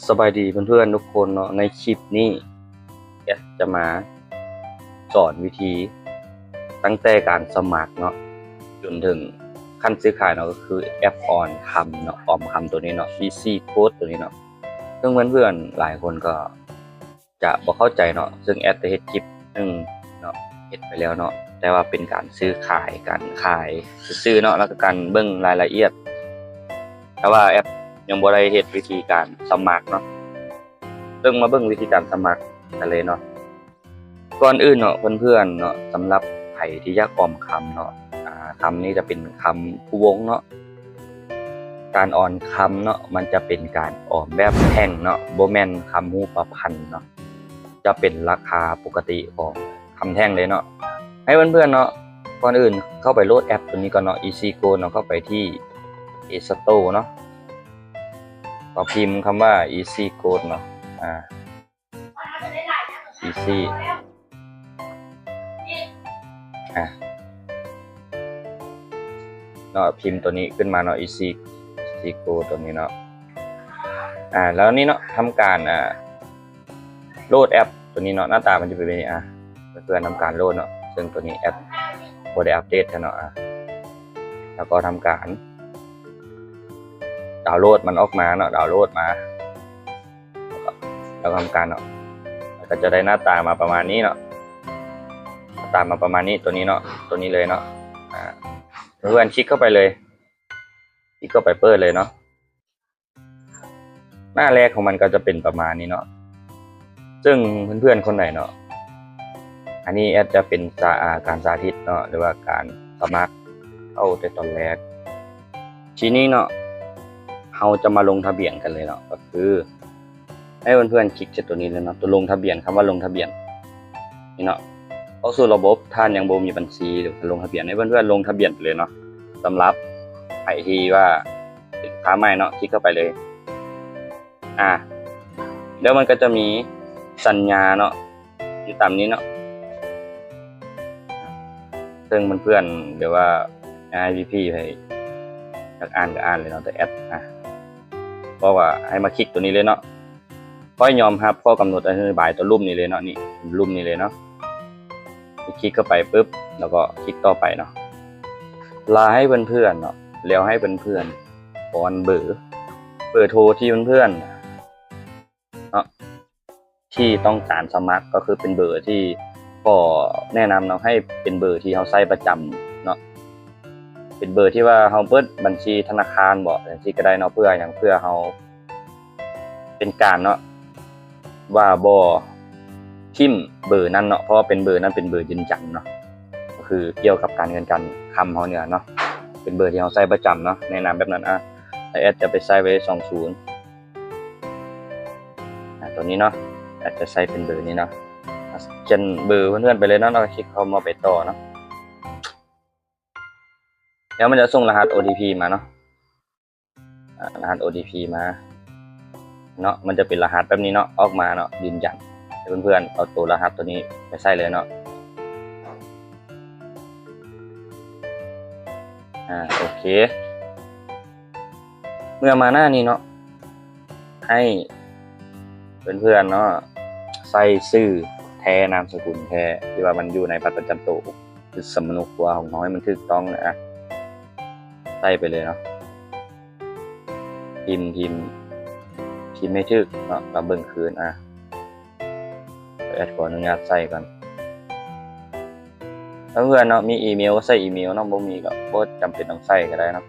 ສະບາຍດີເພື່ອນໆທຸກຄົນເນາະ, ໃນຄລິບນີ້ແອັດຈະມາສອນວິທີຕັ້ງແຕ່ການສະໝັກເນາະ ຈົນເຖິງຂັ້ນຊື້ຂາຍເນາະ, ກໍຄືແອັບອອມຄຳເນາະ, ອອມຄຳໂຕນີ້ເນາະ, ອີຊີໂກດໂຕນີ້ເນາະ. ເຊິ່ງເພື່ອນໆຫຼາຍຄົນກໍຈະບໍ່ເຂົ້າໃຈເນາະ, ເຊິ່ງແອັດໄດ້ເຮັດຄລິບໜຶ່ງເນາະ, ເຮັດໄປແລ້ວເນາະ, ແຕ່ວ່າເປັນການຊື້ຂາຍ, ການຂາຍຊື່ໆເນາະ, ແລ້ວກໍການເບິ່ງລາຍລະອຽດ. ແຕ່ວ່າແອັດຍັງບໍ່ໄດ້ເຮັດວິທີການສະໝັກເນາະ, ເຊິ່ງມາເບິ່ງວິທີການສະໝັກກັນເລີຍເນາະ. ກ່ອນອື່ນເນາະເພື່ອນໆເນາະ, ສຳລັບໃຜທີ່ຢາກອອມຄຳເນາະ, ອາ ຄຳນີ້ຈະເປັນຄຳຄູ່ວົງເນາະ. ການອອມຄຳເນາະ ມັນຈະເປັນການອອມແບບແທ່ງເນາະ, ບໍ່ແມ່ນຄຳຮູບປະພັນເນາະ, ຈະເປັນລາຄາປົກກະຕິຂອງຄຳແທ່ງເລີຍເນາະ. ໃຫ້ເພື່ອນໆເນາະ, ກ່ອນອື່ນເຂົ້າໄປໂຫຼດແອັບໂຕນີ້ກ່ອນເນາະ, ອີຊີໂກດເນາະ, ເຂົ້າໄປທີ່ເພລສະໂຕເນາະ, ກໍພິມຄຳວ່າອີຊີໂກດເນາະ, ອາ ອີຊີ ອາ ເນາະ, ພິມໂຕນີ້ຂຶ້ນມາເນາະ, ອີຊີ ອີຊີໂກດໂຕນີ້ເນາະ. ອາ ແລ້ວນີ້ເນາະ ທຳການ ອາ ໂຫຼດແອັບໂຕນີ້ເນາະ, ໜ້າຕາມັນຈະເປັນແບບນີ້. ອາ ເພື່ອນທຳການໂຫຼດເນາະ, ເຊິ່ງໂຕນີ້ແອັດບໍ່ໄດ້ອັບເດດເທື່ອເນາະ. ອາ ແລ້ວກໍທຳການດາວໂຫຼດມັນອອກມາເນາະ, ດາວໂຫຼດມາ ແລ້ວກໍ ແລ້ວກໍທຳການເນາະ, ແລ້ວກໍຈະໄດ້ໜ້າຕາມາປະມານນີ້ເນາະ, ໜ້າຕາມາປະມານນີ້, ໂຕນີ້ເນາະ, ໂຕນີ້ເລີຍເນາະ. ອາ ເພື່ອນຄລິກເຂົ້າໄປເລີຍ, ຄລິກເຂົ້າໄປເປີດເລີຍເນາະ. ໜ້າແລກຂອງມັນກໍຈະເປັນປະມານນີ້ເນາະ, ເຊິ່ງເພື່ອນໆຄົນໃດເນາະ, ອັນນີ້ແອັດຈະເປັນສາ ອາ ການສາທິດເນາະ ຫຼືວ່າການສະໝັກເຂົ້າແຕ່ຕອນແລກ. ທີນີ້ເນາະ ເຮົາຈະມາລົງທະບຽນກັນເລີຍເນາະ, ກໍຄືໃຫ້ເພື່ອນໆຄລິກໃສ່ໂຕນີ້ເລີຍເນາະ, ໂຕລົງທະບຽນ, ຄຳວ່າລົງທະບຽນນີ້ເນາະ. ເຂົ້າສູ່ລະບົບ, ທ່ານຍັງບໍ່ມີບັນຊີ ຫຼືລົງທະບຽນ, ໃຫ້ເພື່ອນໆລົງທະບຽນໄປເລີຍເນາະ. ສຳລັບໃຜທີ່ວ່າ ເປັນລູກຄ້າໃໝ່ເນາະ, ຄລິກເຂົ້າໄປເລີຍ. ອາ ແລ້ວມັນກໍຈະມີສັນຍາເນາະ ຢູ່ຕາມນີ້ເນາະ, ເຊິ່ງເພື່ອນໆ ຫຼືວ່າ ອາ ໃຫ້ພີ່ໆ ໃຜຢາກອ່ານກໍອ່ານເລີຍເນາະ, ແຕ່ແອັດ ອາ ບອກວ່າໃຫ້ມາຄລິກໂຕນີ້ເລີຍເນາະ. ຂ້ອຍຍອມຮັບຂໍ້ກຳນົດອະທິບາຍໂຕລຸ່ມນີ້ເລີຍເນາະ, ນີ້ ລຸ່ມນີ້ເລີຍເນາະ. ຄລິກເຂົ້າໄປປຶບ ແລ້ວກໍຄລິກຕໍ່ໄປເນາະ. ລະໃຫ້ເພື່ອນໆເນາະ, ແລ້ວໃຫ້ເພື່ອນໆປ້ອນເບີ ເບີໂທທີ່ເພື່ອນໆເນາະ ທີ່ຕ້ອງການສະໝັກ, ກໍຄືເປັນເບີທີ່ຂໍແນະນຳເນາະ, ໃຫ້ເປັນເບີທີ່ເຮົາໃຊ້ປະຈຳເນາະ, ເປັນເບີທີ່ວ່າເຮົາເປີດບັນຊີທະນາຄານບໍ ຈັ່ງຊີ້ກໍໄດ້ເນາະ. ເພື່ອຫຍັງ? ເພື່ອເຮົາ ເປັນການເນາະ ວ່າບໍ່ຖິ້ມເບີນັ້ນເນາະ, ເພາະວ່າເປັນເບີນັ້ນເປັນເບີຢືນຢັນເນາະ, ກໍຄືກ່ຽວກັບການເງິນການຄຳເຮົານີ້ແຫຼະເນາະ, ເປັນເບີທີ່ເຮົາໃຊ້ປະຈຳເນາະ, ແນະນຳແບບນັ້ນ. ອາ ແອດຈະໄປໃສ່ໄວ້ສອງສູນ ອາ ຕົວນີ້ເນາະ, ແອດຈະໃສ່ເປັນເບີນີ້ເນາະ, ຂຽນເບີເພື່ອນໆໄປເລີຍເນາະ, ແລ້ວກໍຄລິກເຂົ້າມາໄປຕໍ່ເນາະ. ແລ້ວມັນຈະສົ່ງລະຫັດໂອທີພີມາເນາະ, ອາ ລະຫັດໂອທີພີມາເນາະ, ມັນຈະເປັນລະຫັດແບບນີ້ເນາະ ອອກມາເນາະ, ຢືນຢັນ. ໃຫ້ເພື່ອນໆເອົາໂຕລະຫັດໂຕນີ້ໄປໃສ່ເລີຍເນາະ. ອາ ໂອເຄ, ເມື່ອມາໜ້ານີ້ເນາະ ໃຫ້ເພື່ອນໆເນາະ ໃສ່ຊື່ແທ້ ນາມສະກຸນແທ້ ທີ່ວ່າມັນຢູ່ໃນບັດປະຈຳໂຕ ຄືສຳມະໂນຄົວຂອງເຮົາໃຫ້ມັນຖືກຕ້ອງນະ, ໃສ່ໄປເລີຍເນາະ. ພິມ ພິມ ພິມໃຫ້ຖືກເນາະ, ລະເບິ່ງຄືນ. ອາ ແອັດຂໍອະນຸຍາດໃສ່ກ່ອນ. ຖ້າເພື່ອນເນາະ ມີອີເມວກໍໃສ່ອີເມວເນາະ, ບໍ່ມີກໍບໍ່ຈຳເປັນຕ້ອງໃສ່ກໍໄດ້ເນາະ.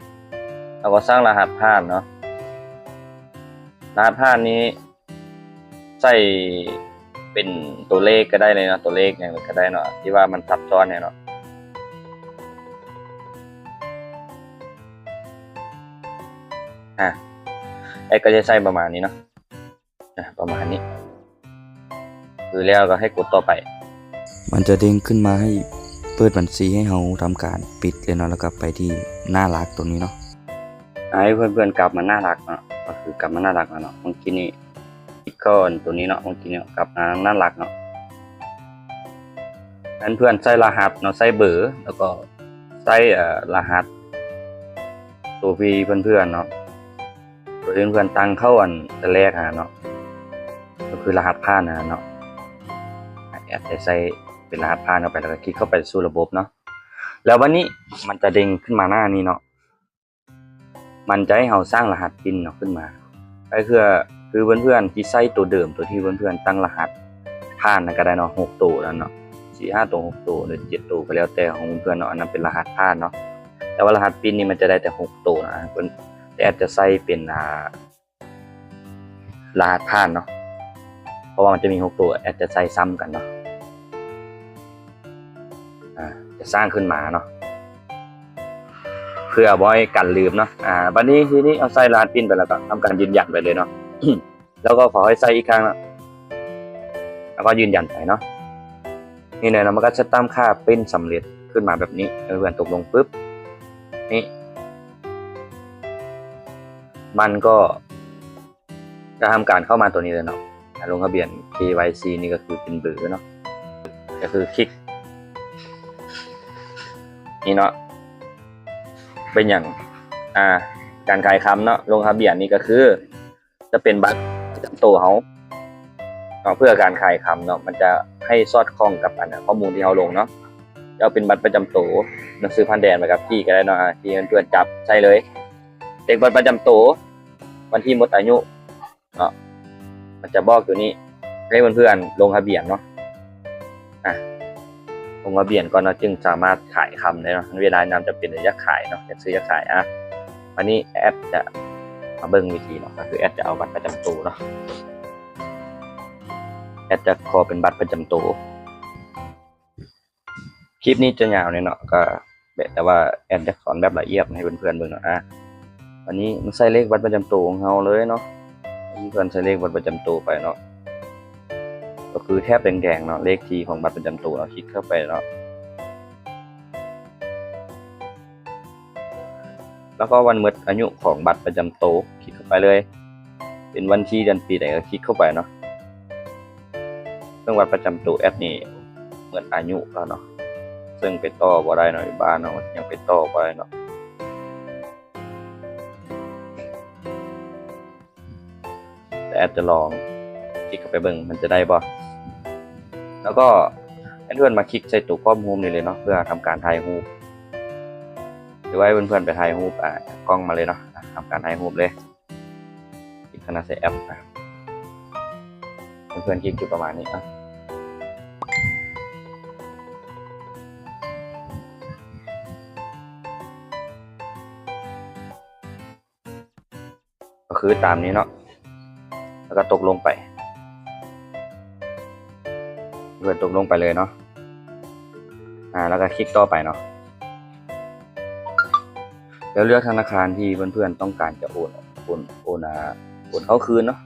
ເຮົາກໍສ້າງລະຫັດຜ່ານເນາະ, ລະຫັດຜ່ານນີ້ໃສ່ເປັນຕົວເລກກໍໄດ້ເລີຍເນາະ, ຕົວເລກຫຍັງກໍໄດ້ເນາະ ທີ່ວ່າມັນຊັບຊ້ອນແດ່ເນາະ. ອາ ແອັດກໍຈະໃສ່ປະມານນີ້ເນາະ. ອາ ປະມານນີ້ ຄືແລ້ວກໍໃຫ້ກົດຕໍ່ໄປ. ມັນຈະເດັ້ງຂຶ້ນມາໃຫ້ເປີດບັນຊີໃຫ້ເຮົາທຳການປິດເລີຍເນາະ, ແລ້ວກໍໄປທີ່ໜ້າຫຼັກຕົວນີ້ເນາະ. ໃຫ້ເພື່ອນໆກັບມາໜ້າຫຼັກເນາະ, ກໍຄືກັບມາໜ້າຫຼັກແລ້ວເນາະ. ເມື່ອກີ້ນີ້ ຄລິກເຂົ້າອັນຕົວນີ້ເນາະ, ເມື່ອກີ້ນີ້ກັບມາໜ້າຫຼັກເນາະ. ໃຫ້ເພື່ອນໃສ່ລະຫັດເນາະ, ໃສ່ເບີ ແລ້ວກໍໃສ່ ເອີ ລະຫັດໂຕພີເພື່ອນໆເນາະ. ຕົວທີ່ເພື່ອນຕັ້ງເຂົ້າອັນແລກຫັ້ນນະເນາະ ກໍຄືລະຫັດຜ່ານຫັ້ນນະເນາະ. ແອັດຈະໃສ່ເປັນລະຫັດຜ່ານເຂົ້າໄປ ແລ້ວກໍຄລິກເຂົ້າໄປສູ່ລະບົບເນາະ. ແລ້ວບັດນີ້ມັນຈະເດ້ງຂຶ້ນມາໜ້ານີ້ເນາະ. ມັນຈະໃຫ້ເຮົາສ້າງລະຫັດປິນເນາະຂຶ້ນມາ. ກໍຄື ຄືເພື່ອນໆທີ່ໃຊ້ຕົວເດີມ ຕົວທີ່ເພື່ອນໆຕັ້ງລະຫັດຜ່ານນັ້ນກໍໄດ້ເນາະ ຫົກໂຕນັ້ນເນາະ ສີ່ຫ້າໂຕ ຫົກໂຕ ຫຼື ເຈັດໂຕ ກໍແລ້ວແຕ່ຂອງເພື່ອນເນາະ. ອັນນັ້ນເປັນລະຫັດຜ່ານເນາະ. ແຕ່ວ່າລະຫັດປິນນີ້ມັນຈະໄດ້ແຕ່ຫົກໂຕນະ. ເພິ່ນ ແອັດຈະໃສ່ເປັນ ອ່າ ລະຫັດຜ່ານເນາະ ເພາະວ່າມັນຈະມີຫົກໂຕ ແອັດຈະໃສ່ຊ້ຳກັນເນາະ. ອ່າ ຈະສ້າງຂຶ້ນມາເນາະ ເພື່ອບໍ່ໃຫ້ກັນລືມເນາະ. ອ່າ ບັດນີ້ ທີນີ້ເຮົາໃສ່ລະຫັດປິນໄປແລ້ວ ກໍທຳການຢືນຢັນໄປເລີຍເນາະ. ແລ້ວກໍຂໍໃຫ້ໃສ່ອີກຄັ້ງເນາະ ແລ້ວກໍຢືນຢັນໄປເນາະ. ນີ້ແຫຼະເນາະ ມັນກໍຈະຕັ້ງຄ່າປຣິ້ນສຳເລັດຂຶ້ນມາແບບນີ້. ເມື່ອເພື່ອນຕົກລົງປຶບ ນີ້ ມັນກໍຈະທຳການເຂົ້າມາຕົວນີ້ເລີຍເນາະ. ລົງທະບຽນ ເຄ ວາຍ ຊີ ນີ້ກໍຄືເປັນເບີເນາະ ກໍຄືຄລິກນີ້ເນາະ. ເປັນຫຍັງ ອ່າ ການຂາຍຄຳເນາະ ລົງທະບຽນນີ້ກໍຄື ຈະເປັນບັດປະຈຳໂຕເຮົາເນາະ ເພື່ອການຂາຍຄຳເນາະ. ມັນຈະໃຫ້ສອດຄ່ອງກັບອັນຂໍ້ມູນທີ່ເຮົາລົງເນາະ. ຈະເອົາເປັນບັດປະຈຳໂຕ, ໜັງສືຜ່ານແດນ, ໃບຂັບຂີ່ກໍໄດ້ເນາະ ອ່າ ທີ່ເພື່ອນຈັບໃສ່ເລີຍ. ເລກບັດປະຈຳໂຕ, ວັນທີໝົດອາຍຸເນາະ ມັນຈະບອກຢູ່ນີ້ ໃຫ້ເພື່ອນໆລົງທະບຽນເນາະ. ອ່າ ລົງທະບຽນກ່ອນເນາະ ຈຶ່ງສາມາດຂາຍຄຳໄດ້ເນາະ. ເວລາຍາມຈຳເປັນຢາກຂາຍເນາະ ຢາກຊື້ຢາກຂາຍ. ອ່າ ອັນນີ້ແອັດຈະມາເບິ່ງວິທີເນາະ ກໍຄືແອັດຈະເອົາບັດປະຈຳໂຕເນາະ ແອັດຈະຂໍເປັນບັດປະຈຳໂຕ. ຄລິບນີ້ຈະຍາວໜ້ອຍເນາະ ກໍແບບ ແຕ່ວ່າແອັດຢາກສອນແບບລະອຽດໃຫ້ເພື່ອນໆເບິ່ງເນາະ. ອ່າ ອັນນີ້ມາໃສ່ເລກບັດປະຈຳໂຕຂອງເຮົາເລີຍເນາະ. ເພື່ອນໃສ່ເລກບັດປະຈຳໂຕໄປເນາະ ກໍຄືແຖບແດງໆເນາະ ເລກທີຂອງບັດປະຈຳໂຕເນາະ ຄລິກເຂົ້າໄປເນາະ. ແລ້ວກໍວັນໝົດອາຍຸຂອງບັດປະຈຳໂຕ ຄລິກເຂົ້າໄປເລີຍ. ເປັນວັນທີເດືອນປີໃດກໍຄລິກເຂົ້າໄປເນາະ. ເຊິ່ງບັດປະຈຳໂຕແອັດນີ້ໝົດອາຍຸແລ້ວເນາະ ເຊິ່ງໄປຕໍ່ບໍ່ໄດ້ເນາະ ຢູ່ບ້ານເຮົາຍັງໄປຕໍ່ບໍ່ໄດ້ເນາະ. ແຕ່ແອັດຈະລອງຄລິກເຂົ້າໄປເບິ່ງມັນຈະໄດ້ບໍ່. ແລ້ວກໍໃຫ້ເພື່ອນມາຄລິກໃສ່ຕົວພ້ອມຮູບນີ້ເລີຍເນາະ ເພື່ອທຳການຖ່າຍຮູບ ຫຼືວ່າໃຫ້ເພື່ອນໆໄປຖ່າຍຮູບ ອ່າ ກ້ອງມາເລີຍເນາະ. ອ່າ ທຳການຖ່າຍຮູບເລີຍ. ຄລິກຂະໜາດໃສ່ແອັບ ອ່າ ເພື່ອນໆຄລິກຢູ່ປະມານນີ້ ອ່າ ກໍຄືຕາມນີ້ເນາະ ແລ້ວກໍຕົກລົງໄປ ເພື່ອນຕົກລົງໄປເລີຍເນາະ. ອ່າ ແລ້ວກໍຄລິກຕໍ່ໄປເນາະ ແລ້ວເລືອກທະນາຄານທີ່ເພື່ອນໆຕ້ອງການຈະໂອນ ໂອນ ໂອນ ອ່າ ໂອນເຂົ້າຄືນເນາະ.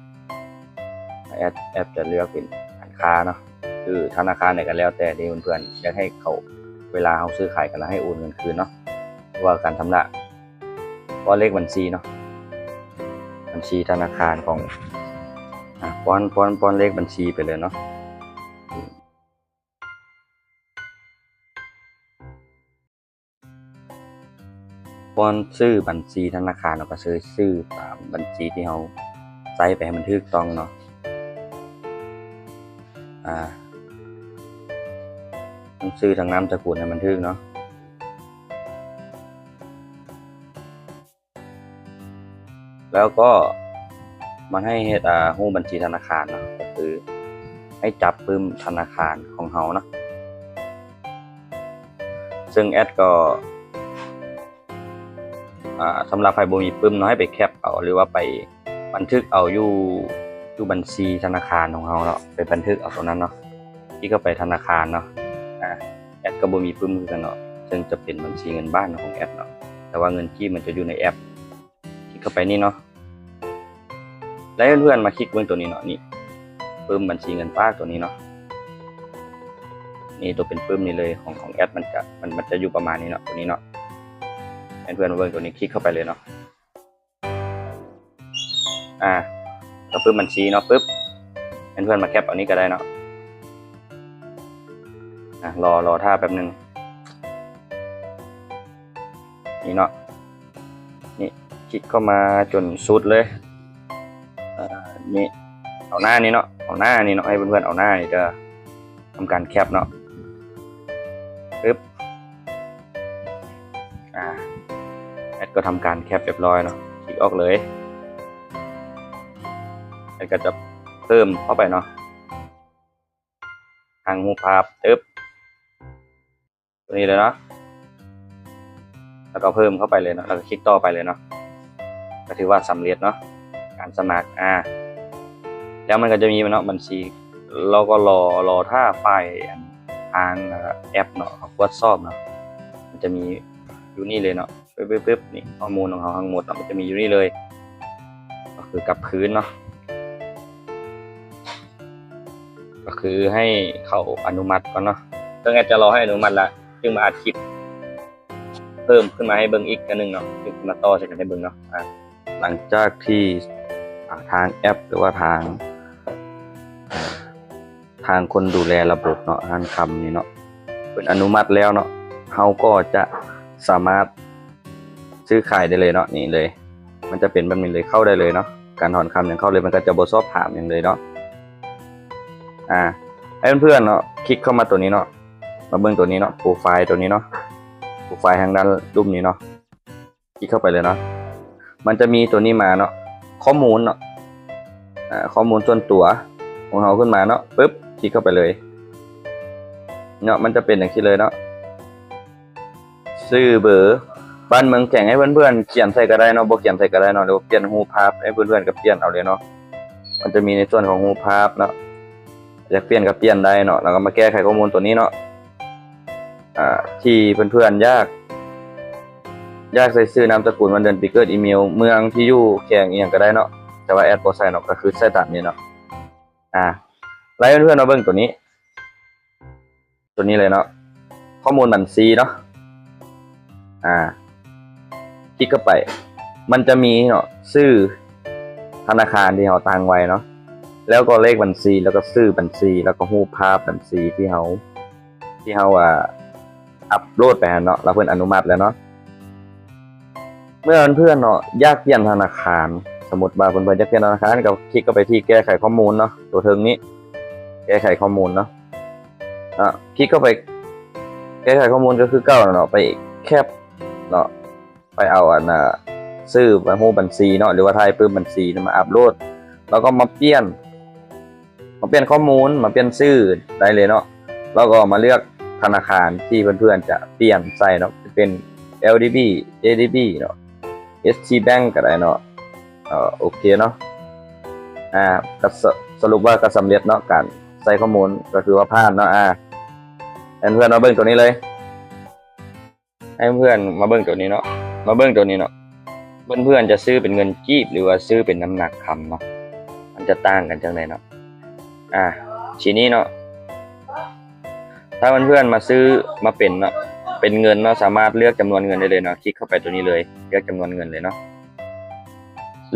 ແອັດ ແອັດຈະເລືອກເປັນຮ້ານຄ້າເນາະ ຫຼືທະນາຄານໃດກໍແລ້ວແຕ່ທີ່ເພື່ອນໆຢາກໃຫ້ເຂົາ ເວລາເຮົາຊື້ຂາຍກັນແລ້ວໃຫ້ໂອນເງິນຄືນເນາະ ເພາະວ່າການຊຳລະ ປ້ອນເລກບັນຊີເນາະ ບັນຊີທະນາຄານຂອງ ອ່າ ປ້ອນ ປ້ອນ ປ້ອນເລກບັນຊີໄປເລີຍເນາະ. ປ້ອນຊື່ບັນຊີທະນາຄານ ແລ້ວກໍໃສ່ຊື່ຕາມບັນຊີທີ່ເຮົາໃສ່ໄປໃຫ້ມັນຖືກຕ້ອງເນາະ. ອ່າ ຕ້ອງຊື່ທັງນາມສະກຸນໃຫ້ມັນຖືກເນາະ. ແລ້ວກໍມັນໃຫ້ເຮັດ ອ່າ ຮູບບັນຊີທະນາຄານເນາະ ກໍຄືໃຫ້ຈັບປຶ້ມທະນາຄານຂອງເຮົາເນາະ. ເຊິ່ງແອັດກໍ ອ່າ ສຳລັບໃຜບໍ່ມີປຶ້ມເນາະ ໃຫ້ໄປແຄັບເອົາ ຫຼືວ່າໄປບັນທຶກເອົາຢູ່ ຢູ່ບັນຊີທະນາຄານຂອງເຮົາເນາະ ໄປບັນທຶກເອົາຕົວນັ້ນເນາະ. ຄລິກເຂົ້າໄປທະນາຄານເນາະ. ອ່າ ແອັດກໍບໍ່ມີປຶ້ມຄືກັນເນາະ ເຊິ່ງຈະເປັນບັນຊີເງິນບາດຂອງແອັດເນາະ ແຕ່ວ່າເງິນກີບມັນຈະຢູ່ໃນແອັບ. ຄລິກເຂົ້າໄປນີ້ເນາະ ແລ້ວໃຫ້ເພື່ອນໆມາຄລິກເບິ່ງຕົວນີ້ເນາະ ນີ້ ປຶ້ມບັນຊີເງິນຝາກຕົວນີ້ເນາະ. ນີ້ ຕົວເປັນປຶ້ມນີ້ເລີຍ ຂອງ ຂອງແອັດມັນຈະ ມັນ ມັນຈະຢູ່ປະມານນີ້ເນາະ ຕົວນີ້ເນາະ. ໃຫ້ເພື່ອນມາເບິ່ງຕົວນີ້ ຄລິກເຂົ້າໄປເລີຍເນາະ. ອ່າ ກໍປຶ້ມບັນຊີເນາະ ປຶບ ໃຫ້ເພື່ອນມາແຄັບເອົານີ້ກໍໄດ້ເນາະ. ອ່າ ລໍ ລໍຖ້າແປັບໜຶ່ງ ນີ້ເນາະ. ນີ້ ຄລິກເຂົ້າມາຈົນສຸດເລີຍ ນີ້ ເອົາໜ້ານີ້ເນາະ ເອົາໜ້ານີ້ເນາະ ໃຫ້ເພື່ອນໆເອົາໜ້ານີ້ເດີ ທຳການແຄັບເນາະ ປຶບ ອາ ແອັດກໍທຳການແຄັບຮຽບຮ້ອຍເນາະ ຄລິກອອກເລີຍ ແອັດກໍຈະເພີ່ມເຂົ້າໄປເນາະ ທາງຮູບພາບ ຕຶບ ຕົວນີ້ເລີຍເນາະ ແລ້ວກໍເພີ່ມເຂົ້າໄປເລີຍເນາະ ແລ້ວກໍຄລິກຕໍ່ໄປເລີຍເນາະ ກໍຖືວ່າສຳເລັດເນາະ ການສະໝັກ ອາ ແລ້ວມັນກໍຈະມີເນາະ ບັນຊີ ແລ້ວກໍລໍ ລໍຖ້າຝ່າຍ ອັນ ທາງ ເອີ ແອັບເນາະ ເຂົາກວດສອບເນາະ ມັນຈະມີຢູ່ນີ້ເລີຍເນາະ ປຶບໆໆ ນີ້ ຂໍ້ມູນຂອງເຮົາທັງໝົດເນາະ ມັນຈະມີຢູ່ນີ້ເລີຍ ກໍຄືກັບຄືນເນາະ ກໍຄືໃຫ້ເຂົາອະນຸມັດກ່ອນເນາະ ເຊິ່ງແອັດຈະລໍໃຫ້ອະນຸມັດລະ ຈຶ່ງມາອັດຄລິບເພີ່ມຂຶ້ນມາໃຫ້ເບິ່ງອີກເທື່ອໜຶ່ງເນາະ ຈຶ່ງມາຕໍ່ໃສ່ກັນໃຫ້ເບິ່ງເນາະ ອາ ຫຼັງຈາກທີ່ ອາ ທາງແອັບ ຫຼືວ່າທາງ ທາງຄົນດູແລລະບົບເນາະ ຮ້ານຄຳນີ້ເນາະ ເພິ່ນອະນຸມັດແລ້ວເນາະ ເຮົາກໍຈະສາມາດຊື້ຂາຍໄດ້ເລີຍເນາະ ນີ້ເລີຍ ມັນຈະເປັນແບບນີ້ເລີຍ ເຂົ້າໄດ້ເລີຍເນາະ ການຖອນຄຳຫຍັງເຂົ້າເລີຍ ມັນກໍຈະບໍ່ສອບຖາມຫຍັງເລີຍເນາະ ອາ ໃຫ້ເພື່ອນໆເນາະ ຄລິກເຂົ້າມາຕົວນີ້ເນາະ ມາເບິ່ງຕົວນີ້ເນາະ ໂປຣໄຟລ໌ຕົວນີ້ເນາະ ໂປຣໄຟລ໌ທາງດ້ານລຸ່ມນີ້ເນາະ ຄລິກເຂົ້າໄປເລີຍເນາະ ມັນຈະມີຕົວນີ້ມາເນາະ ຂໍ້ມູນເນາະ ອາ ຂໍ້ມູນສ່ວນຕົວຂອງເຮົາຂຶ້ນມາເນາະ ປຶບ ຄລິກເຂົ້າໄປເລີຍເນາະ ມັນຈະເປັນຈັ່ງຊີ້ເລີຍເນາະ ຊື່ ເບີ ບ້ານ ເມືອງ ແຂວງ ໃຫ້ເພື່ອນໆຂຽນໃສ່ກໍໄດ້ເນາະ ບໍ່ຂຽນໃສ່ກໍໄດ້ເນາະ ຫຼືວ່າປ່ຽນຮູບພາບ ໃຫ້ເພື່ອນໆກໍປ່ຽນເອົາເລີຍເນາະ ມັນຈະມີໃນສ່ວນຂອງຮູບພາບເນາະ ຢາກປ່ຽນກໍປ່ຽນໄດ້ເນາະ ແລ້ວກໍມາແກ້ໄຂຂໍ້ມູນຕົວນີ້ເນາະ ອາ ທີ່ເພື່ອນໆຢາກ ຢາກໃສ່ຊື່ ນາມສະກຸນ ວັນເດືອນປີເກີດ ອີເມວ ເມືອງ ທີ່ຢູ່ ແຂວງ ອີ່ຫຍັງກໍໄດ້ເນາະ ແຕ່ວ່າແອັດບໍ່ໃສ່ເນາະ ກໍຄືໃສ່ຕາມນີ້ເນາະ ອາ ແລ້ວໃຫ້ເພື່ອນໆມາເບິ່ງຕົວນີ້ ຕົວນີ້ເລີຍເນາະ ຂໍ້ມູນບັນຊີເນາະ ອາ ຄລິກເຂົ້າໄປ ມັນຈະມີເນາະ ຊື່ທະນາຄານທີ່ເຮົາຕັ້ງໄວ້ເນາະ ແລ້ວກໍເລກບັນຊີ ແລ້ວກໍຊື່ບັນຊີ ແລ້ວກໍຮູບພາບບັນຊີທີ່ເຮົາ ທີ່ເຮົາ ອາ ອັບໂຫຼດໄປຫັ້ນເນາະ ແລ້ວເພິ່ນອະນຸມັດແລ້ວເນາະ ເມື່ອເພື່ອນໆເນາະ ຢາກປ່ຽນທະນາຄານ ສົມມຸດວ່າເພື່ອນໆຢາກປ່ຽນທະນາຄານ ກໍຄລິກເຂົ້າໄປທີ່ແກ້ໄຂຂໍ້ມູນເນາະ ຕົວເທິງນີ້ ແກ້ໄຂຂໍ້ມູນເນາະ ອາ ຄລິກເຂົ້າໄປແກ້ໄຂຂໍ້ມູນກໍຄືເກົ່າເນາະ ໄປແຄັບເນາະ ໄປເອົາອັນ ອາ ຊື່ ຮູບບັນຊີເນາະ ຫຼືວ່າຖ່າຍປຶ້ມບັນຊີມາອັບໂຫຼດ ແລ້ວກໍມາປ່ຽນ ມາປ່ຽນຂໍ້ມູນ ມາປ່ຽນຊື່ໄດ້ເລີຍເນາະ ແລ້ວກໍມາເລືອກທະນາຄານທີ່ເພື່ອນໆຈະປ່ຽນໃສ່ເນາະ ຈະເປັນ ແອລດີບີ ເອດີບີ ເນາະ ເອສທີ ແບັງ ກໍໄດ້ເນາະ ເອີ ໂອເຄເນາະ ອາ ກໍສະ ສະຫຼຸບວ່າກໍສຳເລັດເນາະ ການໃສ່ຂໍ້ມູນກໍຄືວ່າຜ່ານເນາະ ອາ ໃຫ້ເພື່ອນມາເບິ່ງຕົວນີ້ເລີຍ ໃຫ້ເພື່ອນມາເບິ່ງຕົວນີ້ເນາະ ມາເບິ່ງຕົວນີ້ເນາະ ເພື່ອນໆຈະຊື້ເປັນເງິນກີບ ຫຼືວ່າຊື້ເປັນນ້ຳໜັກຄຳເນາະ ມັນຈະຕ່າງກັນຈັ່ງໃດເນາະ ອາ ທີນີ້ເນາະ ຖ້າເພື່ອນໆມາຊື້ມາເປັນເນາະ ເປັນເງິນເນາະ ສາມາດເລືອກຈຳນວນເງິນໄດ້ເລີຍເນາະ ຄລິກເຂົ້າໄປຕົວນີ້ເລີຍ ເລືອກຈຳນວນເງິນເລີຍເນາະ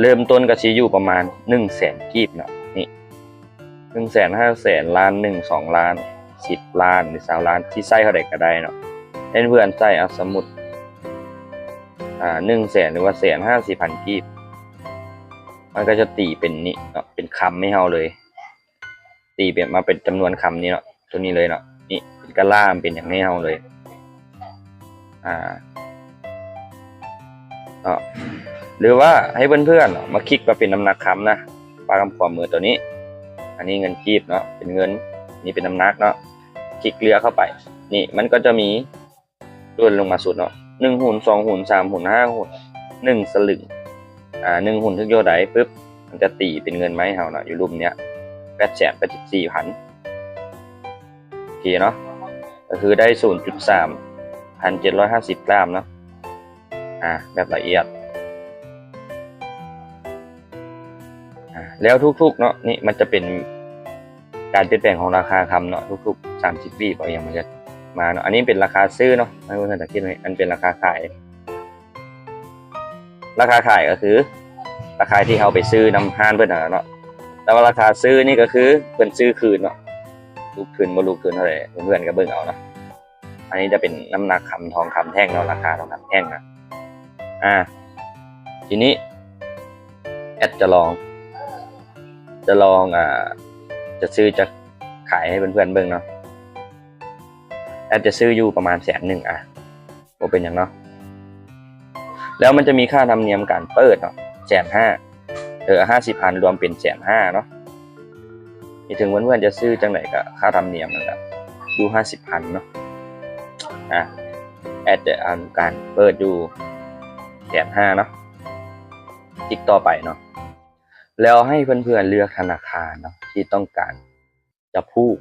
ເລີ່ມຕົ້ນກໍຊິຢູ່ປະມານໜຶ່ງແສນກີບເນາະ ນີ້ ໜຶ່ງແສນ ຫ້າແສນ ລ້ານໜຶ່ງ ສອງລ້ານ ສິບລ້ານ ຫຼື ຊາວລ້ານ ຊິໃສ່ເທົ່າໃດກໍໄດ້ເນາະ ໃຫ້ເພື່ອນໃສ່ ອາ ສົມມຸດ ອາ ໜຶ່ງແສນ ຫຼືວ່າ ແສນຫ້າສິບພັນກີບ ມັນກໍຈະຕີເປັນນີ້ເນາະ ເປັນຄຳໃຫ້ເຮົາເລີຍ ຕີເປັນ ມາເປັນຈຳນວນຄຳນີ້ເນາະ ຕົວນີ້ເລີຍເນາະ ນີ້ເປັນກະລາ ເປັນຫຍັງໃຫ້ເຮົາເລີຍ ອາ ເນາະ ຫຼືວ່າໃຫ້ເພື່ອນໆເນາະ ມາຄລິກມາເປັນນ້ຳໜັກຄຳນະ ປາກຄຳຂວາມືຕົວນີ້ ອັນນີ້ເງິນກີບເນາະ ເປັນເງິນ ນີ້ເປັນນ້ຳໜັກເນາະ ຄລິກເລືອກເຂົ້າໄປ ນີ້ມັນກໍຈະມີ ເລື່ອນລົງມາສຸດເນາະ ໜຶ່ງຫຸນ ສອງຫຸນ ສາມຫຸນ ຫ້າຫຸນ ໜຶ່ງສະລຶງ ອາ ໜຶ່ງຫຸນຖືກຢູ່ໃດປຶບ ມັນຈະຕີເປັນເງິນມາໃຫ້ເຮົາເນາະ ຢູ່ລຸ່ມເນີ້ຍ ແປດແສນແປດສິບສີ່ພັນ ໂອເຄເນາະ ກໍຄືໄດ້ສູນຈຸດສາມພັນເຈັດຮ້ອຍຫ້າສິບກຣາມເນາະ ອາ ແບບລະອຽດ ອາ ແລ້ວທຸກໆເນາະ ນີ້ມັນຈະເປັນການປ່ຽນແປງຂອງລາຄາຄຳເນາະ ທຸກໆສາມສິບວິບໍ່ ອີ່ຫຍັງມັນຈະມາເນາະ ອັນນີ້ເປັນລາຄາຊື້ເນາະ ໃຫ້ເພື່ອນສັງເກດ ອັນເປັນລາຄາຂາຍ ລາຄາຂາຍກໍຄືລາຄາທີ່ເຮົາໄປຊື້ນຳຮ້ານເພິ່ນຫັ້ນເນາະ ແຕ່ວ່າລາຄາຊື້ນີ້ກໍຄືເພິ່ນຊື້ຄືນເນາະ ຫຼຸດຂຶ້ນບໍ່ຫຼຸດຂຶ້ນເທົ່າໃດ ເພື່ອນໆກໍເບິ່ງເອົາເນາະ ອັນນີ້ຈະເປັນນ້ຳໜັກຄຳ ທອງຄຳແທ່ງເນາະ ລາຄາທອງຄຳແທ່ງນະ ອາ ທີນີ້ແອັດຈະລອງ ຈະລອງ ອ່າ ຈະຊື້ຈະຂາຍໃຫ້ເພື່ອນໆເບິ່ງເນາະ. ແອັດຈະຊື້ຢູ່ປະມານແສນໜຶ່ງ ອ່ະ ບໍ່ເປັນຫຍັງເນາະ. ແລ້ວມັນຈະມີຄ່າທຳນຽມການເປີດເນາະ ແສນຫ້າ ເອີ ຫ້າສິບພັນ ລວມເປັນແສນຫ້າເນາະ. ເຖິງເພື່ອນໆຈະຊື້ຈັ່ງໃດກໍຄ່າທຳນຽມນັ້ນແຫຼະ ຢູ່ຫ້າສິບພັນເນາະ. ອ່ະ ແອັດຈະທຳການເປີດຢູ່ແສນຫ້າເນາະ. ຄລິກຕໍ່ໄປເນາະ. ແລ້ວໃຫ້ເພື່ອນໆເລືອກທະນາຄານເນາະ ທີ່ຕ້ອງການຈະຜູກ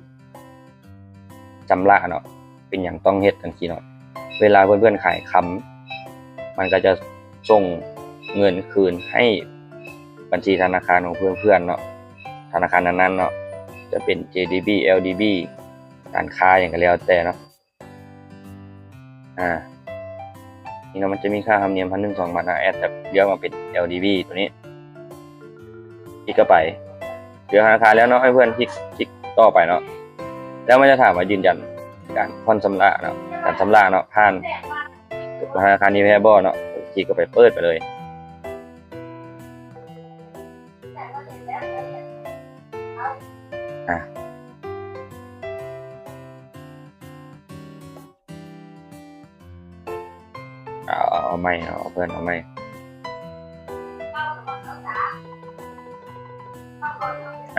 ຊຳລະເນາະ. ເປັນຫຍັງຕ້ອງເຮັດຈັ່ງຊີ້ເນາະ? ເວລາເພື່ອນໆຂາຍຄຳ ມັນກໍຈະສົ່ງເງິນຄືນໃຫ້ບັນຊີທະນາຄານຂອງເພື່ອນໆເນາະ, ທະນາຄານນັ້ນໆເນາະ, ຈະເປັນ ເຈດີບີ ແອລດີບີ ການຄ້າຫຍັງກໍແລ້ວແຕ່ເນາະ. ອ່າ ນີ້ເນາະ ມັນຈະມີຄ່າທຳນຽມ ພັນໜຶ່ງ ສອງບາດນະ. ແອັດຈະເລືອກມາເປັນ ແອລດີບີ ຕົວນີ້ ຄລິກເຂົ້າໄປ ເລືອກທະນາຄານແລ້ວເນາະ ໃຫ້ເພື່ອນຄລິກ ຄລິກຕໍ່ໄປເນາະ. ແລ້ວມັນຈະຖາມວ່າຢືນຢັນການຜ່ອນຊຳລະເນາະ ການຊຳລະເນາະ ຜ່ານທະນາຄານນີ້ແທ້ບໍ່ເນາະ. ຄລິກເຂົ້າໄປ ເປີດໄປເລີຍ. ອ່າ ເອົາ ເອົາໃໝ່ ເອົາເພື່ອນເອົາໃໝ່.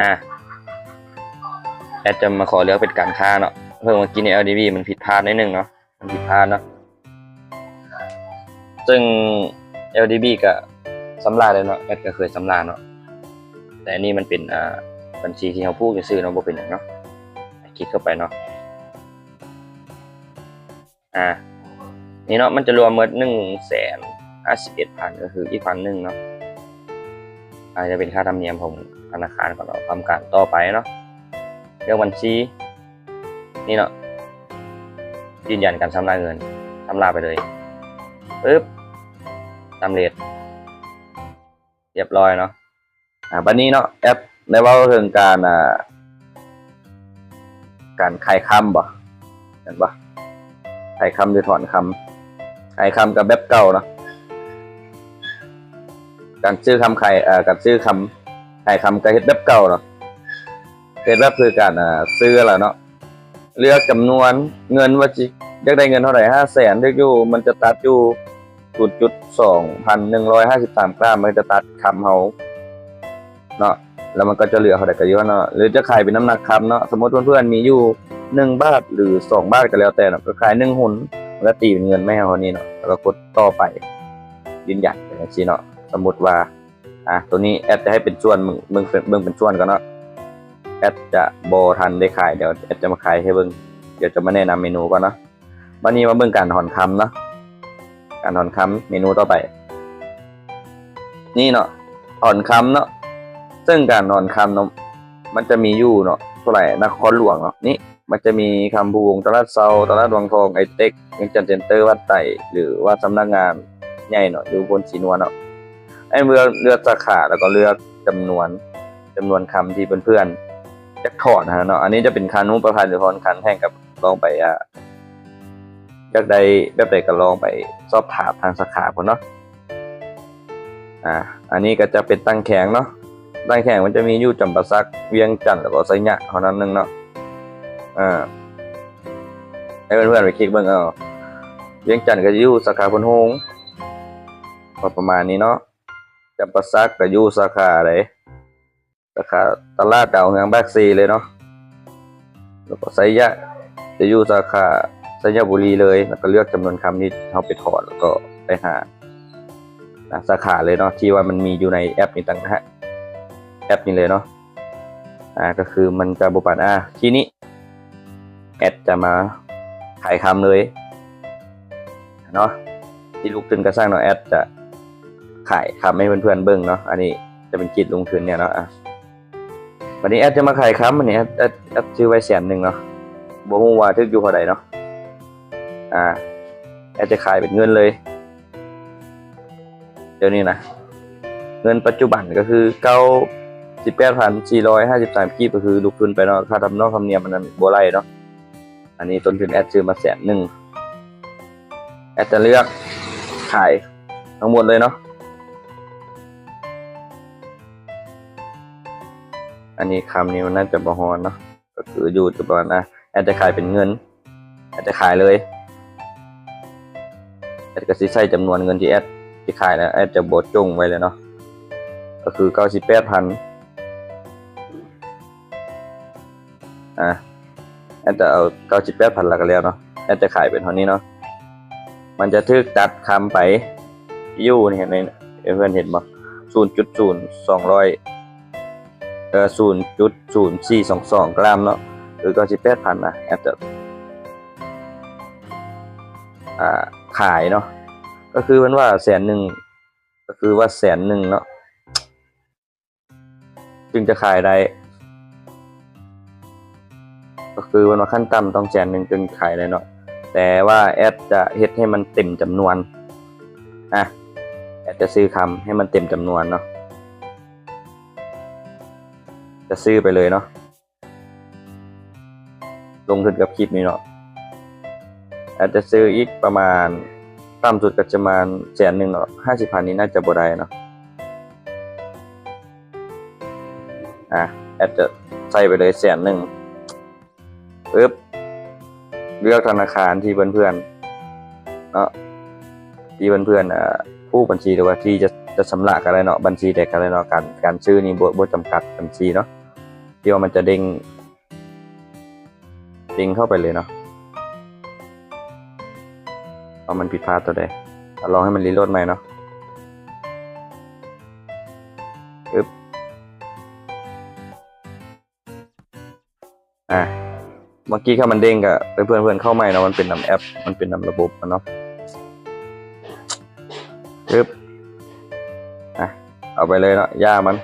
ອ່າ ແອັດຈະມາຂໍເລືອກເປັນການຄ້າເນາະ. ເພາະວ່າເມື່ອກີ້ນີ້ ແອລດີບີ ມັນຜິດພາດໜ້ອຍໜຶ່ງເນາະ ມັນຜິດພາດເນາະ. ເຊິ່ງ ແອລດີບີ ກະຊຳລະແລ້ວເນາະ ແອັດກະເຄີຍຊຳລະເນາະ. ແຕ່ອັນນີ້ມັນເປັນ ອ່າ ບັນຊີທີ່ເຮົາຜູກຊື່ໆເນາະ ບໍ່ເປັນຫຍັງເນາະ. ຄລິກເຂົ້າໄປເນາະ. ອ່າ ນີ້ເນາະ ມັນຈະລວມໝົດ ໜຶ່ງແສນຫ້າສິບເອັດພັນ ກໍຄືອີກພັນໜຶ່ງເນາະ. ອາດຈະເປັນຄ່າທຳນຽມຂອງທະນາຄານກ່ອນເນາະ. ທຳການຕໍ່ໄປເນາະ ເລືອກບັນຊີ ນີ້ເນາະ ຢືນຢັນການຊຳລະເງິນ ຊຳລະໄປເລີຍ. ປຶບ ສຳເລັດ ຮຽບຮ້ອຍເນາະ. ອາ ບາດນີ້ເນາະ ແອັດໄດ້ເວົ້າເຖິງການ ອາ ການຂາຍຄຳບໍ ແມ່ນບໍ່? ຂາຍຄຳ ຫຼື ຖອນຄຳ. ຂາຍຄຳກໍແບບເກົ່າເນາະ ການຊື້ຄຳຂາຍ ເອີ ການຊື້ຄຳ ຂາຍຄຳກໍເຮັດແບບເກົ່າເນາະ ເຮັດແບບຄືການ ອາ ຊື້ຫັ້ນລະເນາະ. ເລືອກຈຳນວນເງິນວ່າຊິຢາກໄດ້ເງິນເທົ່າໃດ ຫ້າແສນ ຖືກຢູ່ ມັນຈະຕັດຢູ່ ສູນຈຸດສອງພັນໜຶ່ງຮ້ອຍຫ້າສິບສາມກຣາມ ມັນຈະຕັດຄຳເຮົາເນາະ ແລ້ວມັນກໍຈະເຫຼືອເທົ່າໃດກໍຢູ່ຫັ້ນເນາະ. ຫຼືຈະຂາຍເປັນນ້ຳໜັກຄຳເນາະ ສົມມຸດເພື່ອນໆມີຢູ່ໜຶ່ງບາດ ຫຼື ສອງບາດກໍແລ້ວແຕ່ເນາະ ກໍຂາຍໜຶ່ງຮຸນ ມັນກໍຕີເປັນເງິນມາໃຫ້ເຮົາເທົ່ານີ້ເນາະ ແລ້ວກໍກົດຕໍ່ໄປ ຢືນຢັນໄປຈັ່ງຊີ້ເນາະ. ສົມມຸດວ່າ ອ່າ ໂຕນີ້ແອັດຈະໃຫ້ເປັນສ່ວນ ເບິ່ງ ເບິ່ງເປັນສ່ວນກ່ອນເນາະ. ແອັດຈະບໍ່ທັນໄດ້ຂາຍ ດຽວແອັດຈະມາຂາຍໃຫ້ເບິ່ງ ດຽວຈະມາແນະນຳເມນູກ່ອນເນາະ. ບາດນີ້ມາເບິ່ງການຖອນຄຳເນາະ ການຖອນຄຳ ເມນູຕໍ່ໄປ ນີ້ເນາະ ຖອນຄຳເນາະ. ເຊິ່ງການຖອນຄຳເນາະ ມັນຈະມີຢູ່ເນາະ ທົ່ວຫຼາຍນະຄອນຫຼວງເນາະ. ນີ້ ມັນຈະມີຄຳພູວົງ, ຕະຫຼາດເຊົ້າ, ຕະຫຼາດວັງທອງ, ໄອເຕັກ, ວຽງຈັນເຊັນເຕີ, ວັດໄຕ ຫຼືວ່າສຳນັກງານໃຫຍ່ເນາະ ຢູ່ໂພນສີນວນເນາະ. ໃຫ້ເລືອກ ເລືອກສາຂາ ແລ້ວກໍເລືອກຈຳນວນ ຈຳນວນຄຳທີ່ເພື່ອນໆຢາກຖອນຫັ້ນນະເນາະ. ອັນນີ້ຈະເປັນຄັນຮູບປະພັນ ຫຼື ຖອນຄັນແທ່ງ ກໍລອງໄປ ອ່າ ຢາກໄດ້ແບບໃດກໍລອງໄປສອບຖາມທາງສາຂາພຸ້ນເນາະ. ອ່າ ອັນນີ້ກໍຈະເປັນຕັ້ງແຂວງເນາະ. ຕັ້ງແຂວງມັນຈະມີຢູ່ຈຳປາສັກ, ວຽງຈັນ ແລ້ວກໍໄຊຍະເທົ່ານັ້ນໜຶ່ງເນາະ. ອ່າ ໃຫ້ເພື່ອນໆໄປຄລິກເບິ່ງເອົາ. ວຽງຈັນກໍຢູ່ສາຂາໂພນໂຮງ ກໍປະມານນີ້ເນາະ. ຈຳປາສັກກໍຢູ່ສາຂາໃດ? ສາຂາຕະຫຼາດດາວເຮືອງປາກເຊເລີຍເນາະ. ແລ້ວກໍໄຊຍະຈະຢູ່ສາຂາໄຊຍະບູລີເລີຍ. ແລ້ວກໍເລືອກຈຳນວນຄຳທີ່ເຮົາໄປຖອນ ແລ້ວກໍໄປຫາສາຂາເລີຍເນາະ ທີ່ວ່າມັນມີຢູ່ໃນແອັບນີ້ຕ່າງຫາກ ແອັບນີ້ເລີຍເນາະ. ອ່າ ກໍຄືມັນຈະບໍ່ປານ ອ່າ ທີນີ້ແອັດຈະມາຂາຍຄຳເລີຍເນາະ. ທີ່ລູກທຶນກະຊ່າງເນາະ ແອັດຈະຂາຍຄຳໃຫ້ເພື່ອນໆເບິ່ງເນາະ. ອັນນີ້ຈະເປັນກິດລົງທຶນແດ່ເນາະ. ອ່າ ບັດນີ້ແອັດຈະມາຂາຍຄຳ ອັນນີ້ແອັດ ແອັດ ແອັດຊື້ໄວ້ແສນໜຶ່ງເນາະ. ບໍ່ຮູ້ວ່າຖືກຢູ່ເທົ່າໃດເນາະ. ອ່າ ແອັດຈະຂາຍເປັນເງິນເລີຍ ດຽວນີ້ນະ. ເງິນປັດຈຸບັນກໍຄືເກົ້າ ສິບແປດພັນສີ່ຮ້ອຍຫ້າສິບສາມກີບ ກໍຄືລູກທຶນໄປເນາະ. ຄ່າທຳນອກທຳນຽມມັນບໍ່ໄລ່ເນາະ. ອັນນີ້ຕົ້ນທຶນແອັດຊື້ມາແສນໜຶ່ງ. ແອັດຈະເລືອກຂາຍທັງໝົດເລີຍເນາະ. ອັນນີ້ຄຳນີ້ມັນໜ້າຈະບໍ່ຮອດເນາະ ກໍຄືຢູ່ທີ່ປະມານ ອ່ະ ແອດຈະຂາຍເປັນເງິນ ແອດຈະຂາຍເລີຍ ແອດກໍຊິໃສ່ຈຳນວນເງິນທີ່ແອດຊິຂາຍແລ້ວ ແອດຈະບໍ່ຈົ່ງໄວ້ເລີຍເນາະ ກໍຄືເກົ້າສິບແປດພັນ ອ່າ ແອດຈະເອົາເກົ້າສິບແປດພັນ ແລ້ວກໍແລ້ວເນາະ ແອດຈະຂາຍເປັນເທົ່ານີ້ເນາະ ມັນຈະຖືກຕັດຄຳໄປຢູ່ນີ້ ໃນ ເພື່ອນເຫັນບໍ່ ສູນຈຸດສູນສອງຮ້ອຍ ເອີ ສູນຈຸດສູນສີ່ສອງສອງກຣາມເນາະ ຄືເກົ້າສິບແປດພັນນະ ແອດຈະ ອ່າ ຂາຍເນາະ ກໍຄືເພິ່ນວ່າແສນໜຶ່ງ ກໍຄືວ່າແສນໜຶ່ງເນາະ ຈຶ່ງຈະຂາຍໄດ້ ກໍຄືເພິ່ນວ່າຂັ້ນຕ່ຳຕ້ອງແສນໜຶ່ງຈຶ່ງຂາຍໄດ້ເນາະ ແຕ່ວ່າແອດຈະເຮັດໃຫ້ມັນເຕັມຈຳນວນ ອ່ະ ແອດຈະຊື້ຄຳໃຫ້ມັນເຕັມຈຳນວນເນາະ ຈະຊື້ໄປເລີຍເນາະ ລົງທຶນກັບຄລິບນີ້ເນາະ ແອດຈະຊື້ອີກປະມານ ຕ່ຳສຸດກໍຈະປະມານແສນໜຶ່ງເນາະ ຫ້າສິບພັນນີ້ໜ້າຈະບໍ່ໄດ້ເນາະ ອ່າ ແອດຈະໃສ່ໄປເລີຍແສນໜຶ່ງ ປຶບ ເລືອກທະນາຄານທີ່ເພື່ອນໆ ເນາະ ທີ່ເພື່ອນໆ ອ່າ ຜູ້ບັນຊີ ຫຼືວ່າທີ່ຈະ ຈະຊຳລະກໍໄດ້ເນາະ ບັນຊີໃດກໍໄດ້ເນາະ ການ ການຊື້ນີ້ບໍ່ ບໍ່ຈຳກັດບັນຊີເນາະ ທີ່ວ່າມັນຈະເດ້ງ ເດ້ງເຂົ້າໄປເລີຍເນາະ ວ່າມັນຜິດພາດຕົວໃດ ລອງໃຫ້ມັນຣີໂຫຼດໃໝ່ເນາະ ອຶບ ອ່າ ເມື່ອກີ້ຖ້າມັນເດ້ງກໍໃຫ້ເພື່ອນໆ ເຂົ້າໃໝ່ເນາະ ມັນເປັນນຳແອັບ ມັນເປັນນຳລະບົບມັນເນາະ ອຶບ ອ່າ ເອົາໄປເລີຍເນາະ ຢ່າມັນ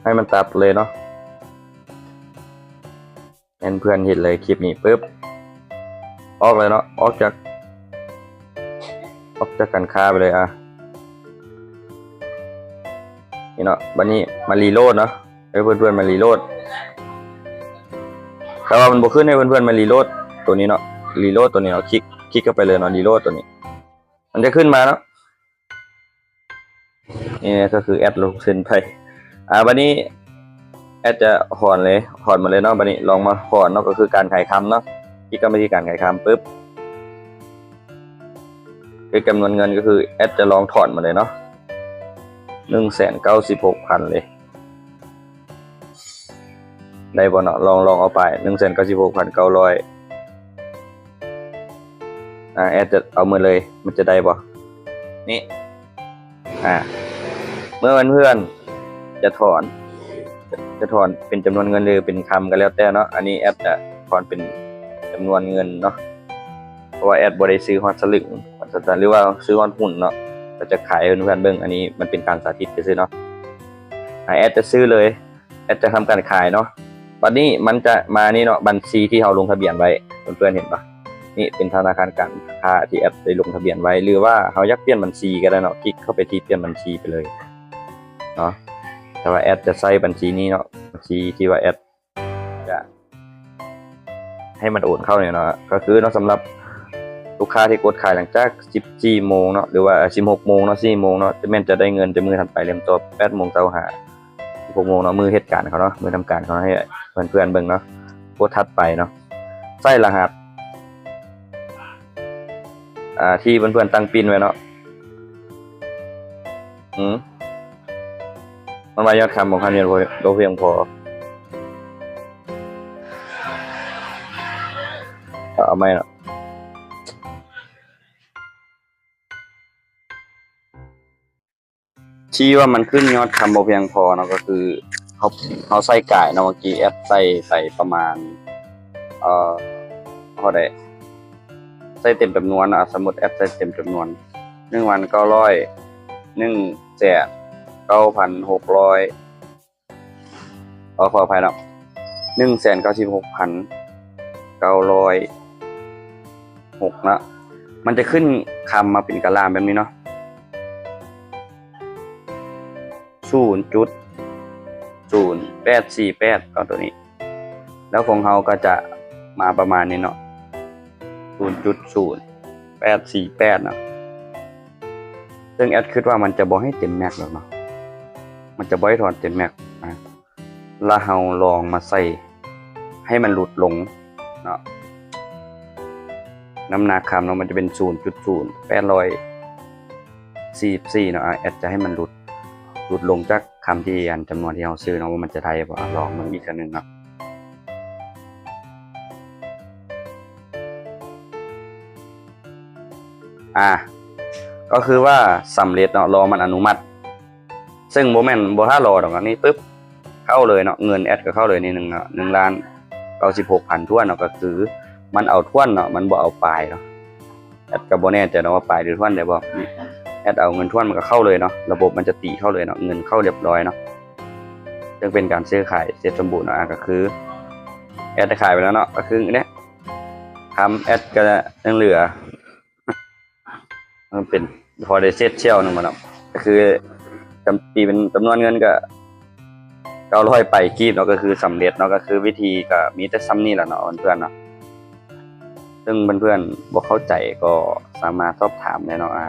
ໃຫ້ມັນຕັດເລີຍເນາະ ແມ່ນເພື່ອນເຮັດເລີຍຄລິບນີ້ປຶບ ອອກເລີຍເນາະ ອອກຈາກ ອອກຈາກການຄ້າໄປເລີຍ ອ່າ ນີ້ເນາະ ບັດນີ້ມາຣີໂຫຼດເນາະ ໃຫ້ເພື່ອນໆ ມາຣີໂຫຼດ ຖ້າວ່າມັນບໍ່ຂຶ້ນໃຫ້ເພື່ອນໆ ມາຣີໂຫຼດຕົວນີ້ເນາະ ຣີໂຫຼດຕົວນີ້ເນາະ ຄລິກ ຄລິກເຂົ້າໄປເລີຍເນາະ ຣີໂຫຼດຕົວນີ້ ມັນຈະຂຶ້ນມາເນາະ ນີ້ກໍຄືແອດລົງທຶນໄປ ອ່າ ບັດນີ້ແອດຈະຖອນເລີຍ ຖອນໝົດເລີຍເນາະ ບັດນີ້ລອງມາຖອນເນາະ ກໍຄືການຂາຍຄຳເນາະ ທີ່ກຳມະທິການຂາຍຄຳປຶບ ຄືຈຳນວນເງິນ ກໍຄືແອດຈະລອງຖອນໝົດເລີຍເນາະ ໜຶ່ງແສນເກົ້າສິບຫົກພັນເລີຍ ໄດ້ບໍ່ເນາະ ລອງ ລອງເອົາໄປ ໜຶ່ງແສນເກົ້າສິບຫົກພັນເກົ້າຮ້ອຍ ອ່າ ແອດຈະເອົາໝົດເລີຍ ມັນຈະໄດ້ບໍ່ ນີ້ ອ່າ ເມື່ອເພື່ອນໆ ຈະຖອນ ຈະຖອນເປັນຈຳນວນເງິນ ຫຼືເປັນຄຳກໍແລ້ວແຕ່ເນາະ ອັນນີ້ແອດຈະຖອນເປັນຈຳນວນເງິນເນາະ ເພາະວ່າແອດບໍ່ໄດ້ຊື້ຮອດສະລຶງ ວ່າຊັ້ນ ຫຼືວ່າຊື້ຮອດຫຸ້ນເນາະ ກໍຈະຂາຍໃຫ້ເພື່ອນໆ ເບິ່ງ ອັນນີ້ມັນເປັນການສາທິດຊື່ໆ ເນາະ ອ່າ ແອດຈະຊື້ເລີຍ ແອດຈະທຳການຂາຍເນາະ ບັດນີ້ມັນຈະມານີ້ເນາະ ບັນຊີທີ່ເຮົາລົງທະບຽນໄວ້ ເພື່ອນໆ ເຫັນບໍ່ ນີ້ເປັນທະນາຄານການຄ້າທີ່ແອດໄດ້ລົງທະບຽນໄວ້ ຫຼືວ່າເຮົາຢາກປ່ຽນບັນຊີກໍໄດ້ເນາະ ຄລິກເຂົ້າໄປທີ່ປ່ຽນບັນຊີໄປເລີຍເນາະ ແຕ່ວ່າແອດຈະໃຊ້ບັນຊີນີ້ເນາະ ບັນຊີທີ່ວ່າແອດຈະໃຫ້ມັນໂອນເຂົ້ານີ້ເນາະ ກໍຄືເນາະ ສຳລັບລູກຄ້າທີ່ກົດຂາຍຫຼັງຈາກສິບສີ່ໂມງເນາະ ຫຼືວ່າສິບຫົກໂມງເນາະ ສີ່ໂມງເນາະ ຈະແມ່ນຈະໄດ້ເງິນແຕ່ມື້ຖັດໄປ ເລີ່ມຕໍ່ແປດໂມງເຊົ້າຫາ ຫົກໂມງເນາະ ມື້ເຮັດການເຂົາເນາະ ມື້ທຳການເຂົາ ໃຫ້ເພື່ອນໆ ເບິ່ງເນາະ ກົດຖັດໄປເນາະ ໃສ່ລະຫັດ ອ່າ ທີ່ເພື່ອນໆ ຕັ້ງປິ່ນໄວ້ເນາະ ອືມ ມັນວ່າຍອດຄຳຂອງທ່ານຍັງບໍ່ພຽງພໍ ເອົາໃໝ່ເນາະ ທີ່ວ່າມັນຂຶ້ນຍອດຄຳບໍ່ພຽງພໍເນາະ ກໍຄືເຮົາ ເຮົາໃສ່ກາຍເນາະ ເມື່ອກີ້ແອດໃສ່ໄປປະມານ ເອີ ເທົ່າໃດ ໃສ່ເຕັມຈຳນວນເນາະ ສົມມຸດແອດໃສ່ເຕັມຈຳນວນ ໜຶ່ງພັນເກົ້າຮ້ອຍ ໜຶ່ງແສນເກົ້າພັນຫົກຮ້ອຍ ຂໍ ຂໍອະໄພເນາະ ໜຶ່ງແສນເກົ້າສິບຫົກພັນເກົ້າຮ້ອຍຫົກເນາະ ມັນຈະຂຶ້ນຄຳມາເປັນກະລາມແບບນີ້ເນາະ ສູນຈຸດສູນແປດສີ່ແປດເນາະ ຕົວນີ້ ແລ້ວຂອງເຮົາກໍຈະມາປະມານນີ້ເນາະ ສູນຈຸດສູນແປດສີ່ແປດເນາະ ເຊິ່ງແອດຄິດວ່າມັນຈະບໍ່ໃຫ້ເຕັມແມັກດອກເນາະ ມັນຈະບໍ່ໃຫ້ຖອນເຕັມແມັກ ອ່າ ລະເຮົາລອງມາໃສ່ໃຫ້ມັນຫຼຸດລົງເນາະ. ນ້ຳໜັກຄຳເນາະ ມັນຈະເປັນສູນຈຸດສູນແປດຮ້ອຍສີ່ສິບສີ່ເນາະ. ອາ ແອັດຈະໃຫ້ມັນຫຼຸດ ຫຼຸດລົງຈາກຄຳທີ່ ອັນ ຈຳນວນທີ່ເຮົາຊື້ເນາະ ວ່າມັນຈະໄດ້ບໍ່. ອາ ລອງເບິ່ງອີກເທື່ອໜຶ່ງເນາະ. ອາ ກໍຄືວ່າສຳເລັດເນາະ, ລໍມັນອະນຸມັດ. ເຊິ່ງບໍ່ແມ່ນ ບໍ່ຖ້າລໍດອກ, ອັນນີ້ປຶບ ເຂົ້າເລີຍເນາະ, ເງິນແອັດກໍເຂົ້າເລີຍນີ້ໜຶ່ງເນາະ, ໜຶ່ງລ້ານເກົ້າສິບຫົກພັນຖ້ວນເນາະ, ກໍຄືມັນເອົາຖ້ວນເນາະ, ມັນບໍ່ເອົາປາຍເນາະ. ແອັດກໍບໍ່ແນ່ໃຈເນາະວ່າປາຍຫຼືຖ້ວນໄດ້ບໍ່. ແອັດເອົາເງິນຖ້ວນມັນກໍເຂົ້າເລີຍເນາະ, ລະບົບມັນຈະຕີເຂົ້າເລີຍເນາະ, ເງິນເຂົ້າຮຽບຮ້ອຍເນາະ. ເຊິ່ງເປັນການຊື້ຂາຍເສັດສົມບູນເນາະ, ອາ ກໍຄືແອັດໄດ້ຂາຍໄປແລ້ວເນາະ, ກໍຄືເດ້ ຄຳແອັດກໍຍັງເຫຼືອ ມັນເປັນພໍໄດ້ເສັດສ່ຽວໜຶ່ງບໍ່ເນາະ, ກໍຄືຈຳ ຕີເປັນຈຳນວນເງິນກໍເກົ້າຮ້ອຍປາຍກີບເນາະ, ກໍຄືສຳເລັດເນາະ. ກໍຄືວິທີກໍມີແຕ່ສ່ຳນີ້ແຫຼະເນາະເພື່ອນໆເນາະ. ເຊິ່ງເພື່ອນໆບໍ່ເຂົ້າໃຈກໍສາມາດສອບຖາມໄດ້ເນາະ. ອາ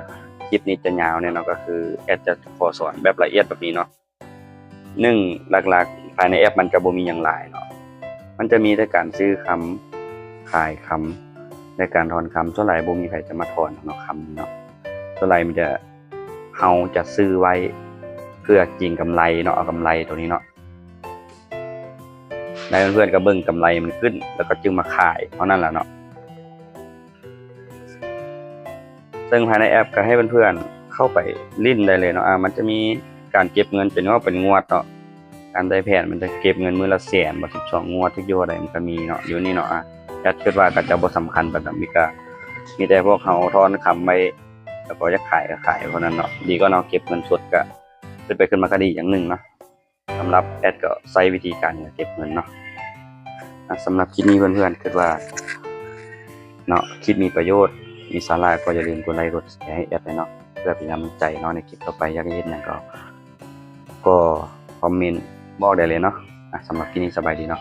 ຄລິບນີ້ຈະຍາວແນ່ເນາະ, ກໍຄືແອັດຈະຂໍສອນແບບລະອຽດແບບນີ້ເນາະ. ໜຶ່ງ ຫຼັກໆ ພາຍໃນແອັບມັນຈະບໍ່ມີຫຍັງຫຼາຍເນາະ, ມັນຈະມີແຕ່ການຊື້ຄຳ ຂາຍຄຳ ແລະ ການຖອນຄຳ. ສ່ວນຫຼາຍບໍ່ມີໃຜຈະມາຖອນເນາະ ຄຳນີ້ເນາະ, ສ່ວນຫຼາຍມີແຕ່ເຮົາຈະຊື້ໄວ້ເພື່ອເກັງກຳໄລເນາະ, ເອົາກຳໄລໂຕນີ້ເນາະ. ແລ້ວເພື່ອນໆກໍເບິ່ງກຳໄລມັນຂຶ້ນ ແລ້ວກໍຈຶ່ງມາຂາຍເທົ່ານັ້ນລະເນາະ. ເຊິ່ງພາຍໃນແອັບກໍໃຫ້ເພື່ອນໆເຂົ້າໄປຫຼິ້ນໄດ້ເລີຍເນາະ. ອາ ມັນຈະມີການເກັບເງິນເປັນງວດເປັນງວດເນາະ, ການໄດ້ແຜນມັນຈະເກັບເງິນມື້ລະແສນບໍ ສິບສອງງວດ ຖືກຢູ່ເທົ່າໃດມັນກໍມີເນາະ. ຢູ່ນີ້ເນາະ ອາ ແອັດຄິດວ່າກໍຈະບໍ່ສຳຄັນປານໃດ, ມີກະ ມີແຕ່ພວກເຮົາຖອນຄຳໄວ້ ແລ້ວກໍຢາກຂາຍກໍຂາຍເທົ່ານັ້ນເນາະ. ດີກວ່າເນາະ ເກັບເງິນສົດ ກະຂຶ້ນໄປຂຶ້ນມາກໍດີຢ່າງໜຶ່ງເນາະ. ສຳລັບແອັດກໍໃຊ້ວິທີການເກັບເງິນເນາະ. ອາ ສຳລັບຄລິບນີ້ເພື່ອນໆຄິດວ່າເນາະ ຄລິບມີປະໂຫຍດ ມີສາລະ ກໍຢ່າລືມກົດໄລກົດແຊໃຫ້ແອັດແດ່ເນາະ ເພື່ອເປັນກຳລັງໃຈເນາະ ໃນຄລິບຕໍ່ໄປ ຢາກໃຫ້ເຮັດຫຍັງກໍ ກໍຄອມເມັນບອກໄດ້ເລີຍເນາະ. ອາ ສຳລັບຄລິບນີ້ສະບາຍດີເນາະ.